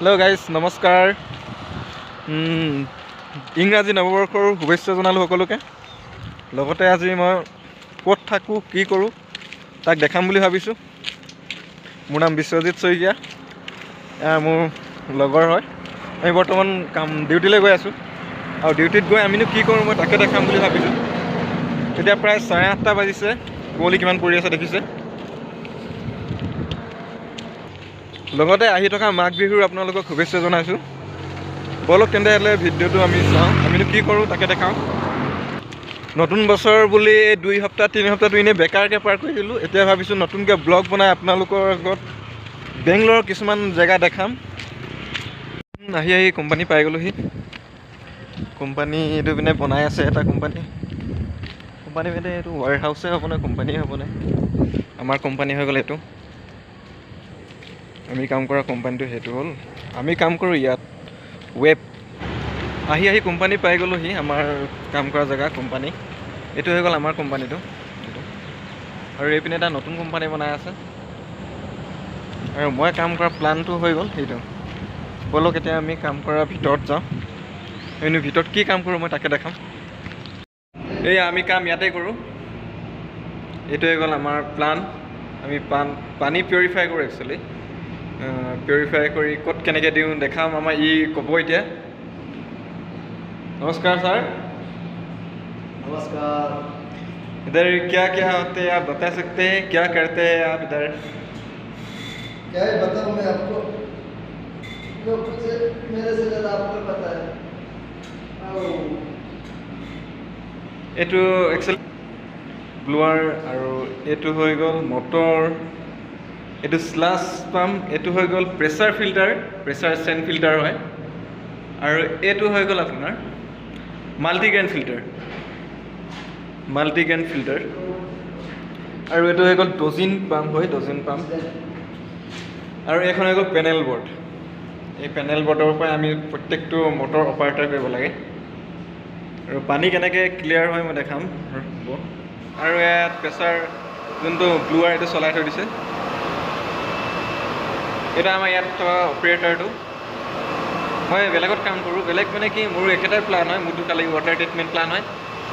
Hello' guys, নমস্কাৰ। ইংৰাজী নৱবৰ্ষৰ শুভেচ্ছা জনালোঁ সকলোকে। লগতে আজি মই ক'ত থাকোঁ, কি কৰোঁ তাক দেখাম বুলি ভাবিছোঁ। মোৰ নাম বিশ্বজিত শইকীয়া, এয়া মোৰ লগৰ হয়। আমি বৰ্তমান কাম ডিউটিলৈ গৈ আছোঁ আৰু ডিউটিত গৈ আমিনো কি কৰোঁ মই তাকে দেখাম বুলি ভাবিছোঁ। এতিয়া প্ৰায় 8:30 বাজিছে, কুঁৱলী কিমান পৰি আছে দেখিছে। লগতে আহি থকা মাঘ বিহুৰ আপোনালোকক শুভেচ্ছা জনাইছোঁ। ব'লক তেন্তে হ'লে ভিডিঅ'টো আমি চাওঁ, আমিনো কি কৰোঁ তাকে দেখাওঁ। নতুন বছৰ বুলি 2 সপ্তাহ 3 সপ্তাহটো এনেই বেকাৰকৈ পাৰ কৰি দিলোঁ। এতিয়া ভাবিছোঁ নতুনকৈ ব্লগ বনাই আপোনালোকৰ আগত বেংগলোৰৰ কিছুমান জেগা দেখাম। আহি আহি কোম্পানী পাই গ'লোহি। কোম্পানী এইটো পিনে বনাই আছে এটা কোম্পানী। কোম্পানী মানে এইটো ৱেৰ হাউচে হ'বনে কোম্পানীয়ে হ'বনে? আমাৰ কোম্পানী হৈ গ'ল এইটো, আমি কাম কৰা কোম্পানীটো সেইটো হ'ল। আমি কাম কৰোঁ ইয়াত ৱেব। আহি আহি কোম্পানী পাই গ'লোহি, আমাৰ কাম কৰা জেগা কোম্পানী। এইটো হৈ গ'ল আমাৰ কোম্পানীটো এইটো। আৰু এইপিনে এটা নতুন কোম্পানী বনাই আছে আৰু মই কাম কৰা প্লানটো হৈ গ'ল সেইটো। ব'লক এতিয়া আমি কাম কৰাৰ ভিতৰত যাওঁ। আমি ভিতৰত কি কাম কৰোঁ মই তাকে দেখাম। এই আমি কাম ইয়াতে কৰোঁ। এইটো হৈ গ'ল আমাৰ প্লান। আমি পানী পিউৰিফাই কৰোঁ একচুৱেলি। পিউৰিফাই কৰি ক'ত কেনেকৈ দিওঁ দেখাম, আমাৰ ই ক'ব এতিয়া। नमस्कार सर। नमस्कार। इधर क्या क्या होते हैं आप बता सकते हैं? क्या करते हैं आप इधर? क्या है बताऊँ मैं आपको? जो कुछ मेरे से ज़्यादा आपको पता है। এইটো একচুৱেলি ব্লোৱাৰ আৰু এইটো হৈ গ'ল মটৰ, এইটো শ্লাছ পাম্প, এইটো হৈ গ'ল pressure filter, pressure sand filter হয়। আৰু এইটো হৈ গ'ল আপোনাৰ মাল্টিগ্ৰেইন ফিল্টাৰ, মাল্টিগ্ৰেইন ফিল্টাৰ। আৰু এইটো হৈ গ'ল ডজিন পাম্প হয়, ডজিন পাম্প। আৰু এইখন হৈ গ'ল পেনেল বৰ্ড। এই পেনেল বৰ্ডৰ পৰাই আমি প্ৰত্যেকটো মটৰ অপাৰেটৰ কৰিব লাগে। আৰু পানী কেনেকৈ ক্লিয়াৰ হয় মই দেখাম। আৰু ইয়াত প্ৰেছাৰ যোনটো ব্লোৱাৰ এইটো চলাই থৈ দিছে। এটা আমাৰ ইয়াত থকা অপাৰেটৰটো। মই বেলেগত কাম কৰোঁ, বেলেগ মানে কি মোৰ একেটাই প্লান হয়, মোৰতো কালি ৱাটাৰ ট্ৰিটমেণ্ট প্লান হয়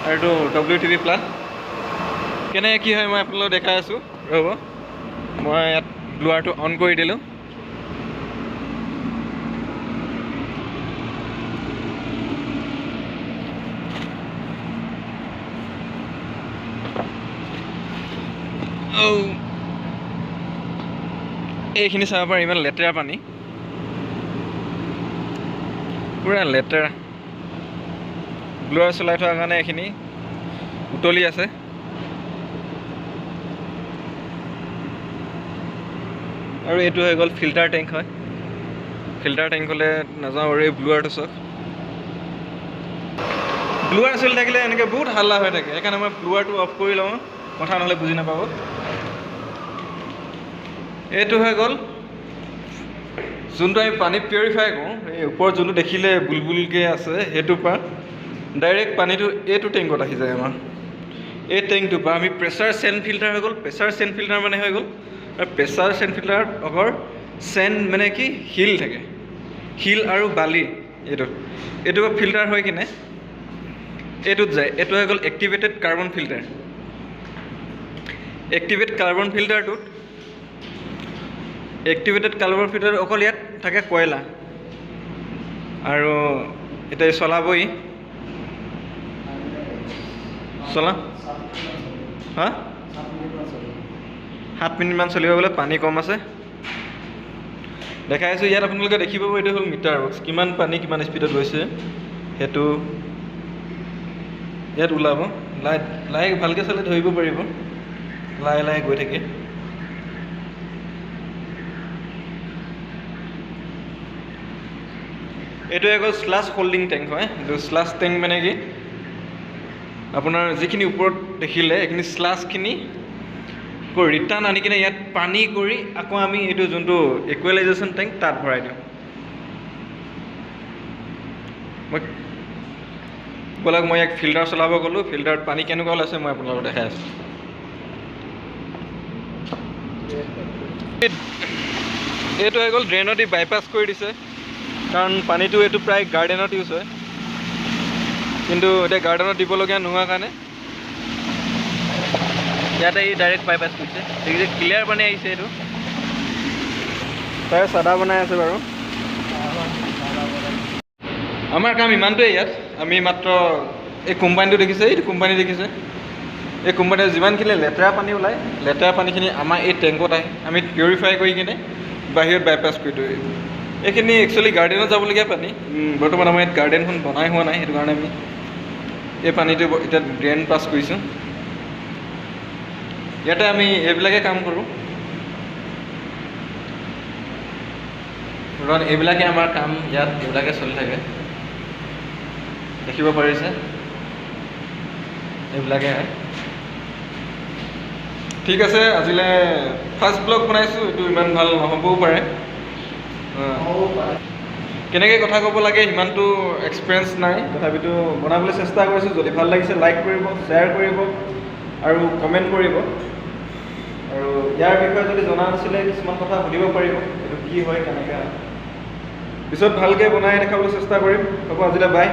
আৰু এইটো WTP plan. কেনেকৈ কি হয় মই আপোনালোকক দেখাই আছোঁ, ৰ'ব। মই ইয়াত ব্লোৱাৰটো অন কৰি দিলোঁ। এইখিনি চাব পাৰে, ইমান লেতেৰা পানী, পূৰা লেতেৰা। ব্লোৱাৰ চলাই থোৱাৰ কাৰণে এইখিনি উতলি আছে। আৰু এইটো হৈ গ'ল ফিল্টাৰ টেংক হয়। ফিল্টাৰ টেংক হ'লে নাযাওঁ। আৰু এই ব্লোৱাৰটো চাওক, ব্লোৱাৰ চলি থাকিলে এনেকৈ বহুত হাল্লা হৈ থাকে, সেইকাৰণে মই ব্লোৱাৰটো অফ কৰি লওঁ, কথা নহ'লে বুজি নাপাব। এইটো হৈ গ'ল যোনটো আমি পানী পিউৰিফাই কৰোঁ, এই ওপৰত যোনটো দেখিলে বুলবুলকৈ আছে সেইটোৰ পৰা ডাইৰেক্ট পানীটো এইটো টেংকত আহি যায় আমাৰ। এই টেংকটোৰ পৰা আমি প্ৰেছাৰ চেণ্ড ফিল্টাৰ হৈ গ'ল। প্ৰেছাৰ চেণ্ড ফিল্টাৰ মানে হৈ গ'ল, আৰু প্ৰেছাৰ চেণ্ড ফিল্টাৰত অকল চেণ্ড মানে কি শিল থাকে, শিল আৰু বালি, এইটো ফিল্টাৰ হৈ কিনে এইটোত যায়। এইটো হৈ গ'ল activated carbon filter. Activate carbon ফিল্টাৰটোত, activated carbon filter অকল ইয়াত থাকে কয়লা। আৰু এতিয়া চলাবই চলা হা 7 মিনিটমান চলিব বোলে, পানী কম আছে দেখাই আছোঁ। ইয়াত আপোনালোকে দেখি পাব এইটো হ'ল মিটাৰ বক্স, কিমান পানী কিমান স্পীডত গৈছে সেইটো ইয়াত ওলাব। লাইট লাহে ভালকৈ চালে ধৰিব পাৰিব, লাহে লাহে গৈ থাকে। এইটো হৈ গ'ল শ্লাছ হোল্ডিং টেংক হয়। এইটো শ্লাছ টেংক মানে কি, আপোনাৰ যিখিনি ওপৰত দেখিলে এইখিনি শ্লাছখিনি আকৌ ৰিটাৰ্ণ আনি কিনে ইয়াত পানী কৰি আকৌ আমি এইটো যোনটো ইকুৱেলাইজেশ্যন টেংক তাত ভৰাই দিওঁ। মই ব'লক মই ইয়াক ফিল্টাৰ চলাব গ'লোঁ, ফিল্টাৰত পানী কেনেকুৱা ওলাইছে মই আপোনালোকক দেখাই আছোঁ। এইটো হৈ গ'ল ড্ৰেইনত দি বাইপাছ কৰি দিছে। কাৰণ পানীটো এইটো প্ৰায় গাৰ্ডেনত ইউজ হয়, কিন্তু এতিয়া গাৰ্ডেনত দিবলগীয়া নোহোৱাৰ কাৰণে ইয়াতে ই ডাইৰেক্ট বাইপাছ কৰিছে। দেখিছে, ক্লিয়াৰ পানী আহিছে এইটো। তাই চাদা বনাই আছে বাৰু। আমাৰ কাম ইমানটোৱে ইয়াত। আমি মাত্ৰ এই কোম্পানীটো দেখিছে, এইটো কোম্পানী দেখিছে, এই কোম্পানীৰ যিমানখিনি লেতেৰা পানী ওলায়, লেতেৰা পানীখিনি আমাৰ এই টেংকত আহে। আমি পিউৰিফাই কৰি কিনে বাহিৰত বাইপাছ কৰি দিওঁ। এইখিনি একচুৱেলি গাৰ্ডেনত যাবলগীয়া পানী। বৰ্তমান আমাৰ ইয়াত গাৰ্ডেনখন বনাই হোৱা নাই, সেইটো কাৰণে আমি এই পানীটো এতিয়া ড্ৰেইন পাছ কৰিছোঁ। ইয়াতে আমি এইবিলাকে কাম কৰোঁ। কাৰণ এইবিলাকে আমাৰ কাম ইয়াত, এইবিলাকে চলি থাকে। দেখিব পাৰিছে, এইবিলাকে হয়। ঠিক আছে, আজিলৈ ফাৰ্ষ্ট ব্লগ বনাইছোঁ, এইটো ইমান ভাল নহ'বও পাৰে। কেনেকৈ কথা ক'ব লাগে সিমানটো এক্সপিৰিয়েঞ্চ নাই, তথাপিতো বনাবলৈ চেষ্টা কৰিছোঁ। যদি ভাল লাগিছে লাইক কৰিব, শ্বেয়াৰ কৰিব আৰু কমেণ্ট কৰিব। আৰু ইয়াৰ বিষয়ে যদি জনা নাছিলে কিছুমান কথা সুধিব পাৰিব, এইটো কি হয়, কেনেকৈ হয়। পিছত ভালকৈ বনাই দেখাবলৈ চেষ্টা কৰিম। হ'ব, আজিলৈ বাই।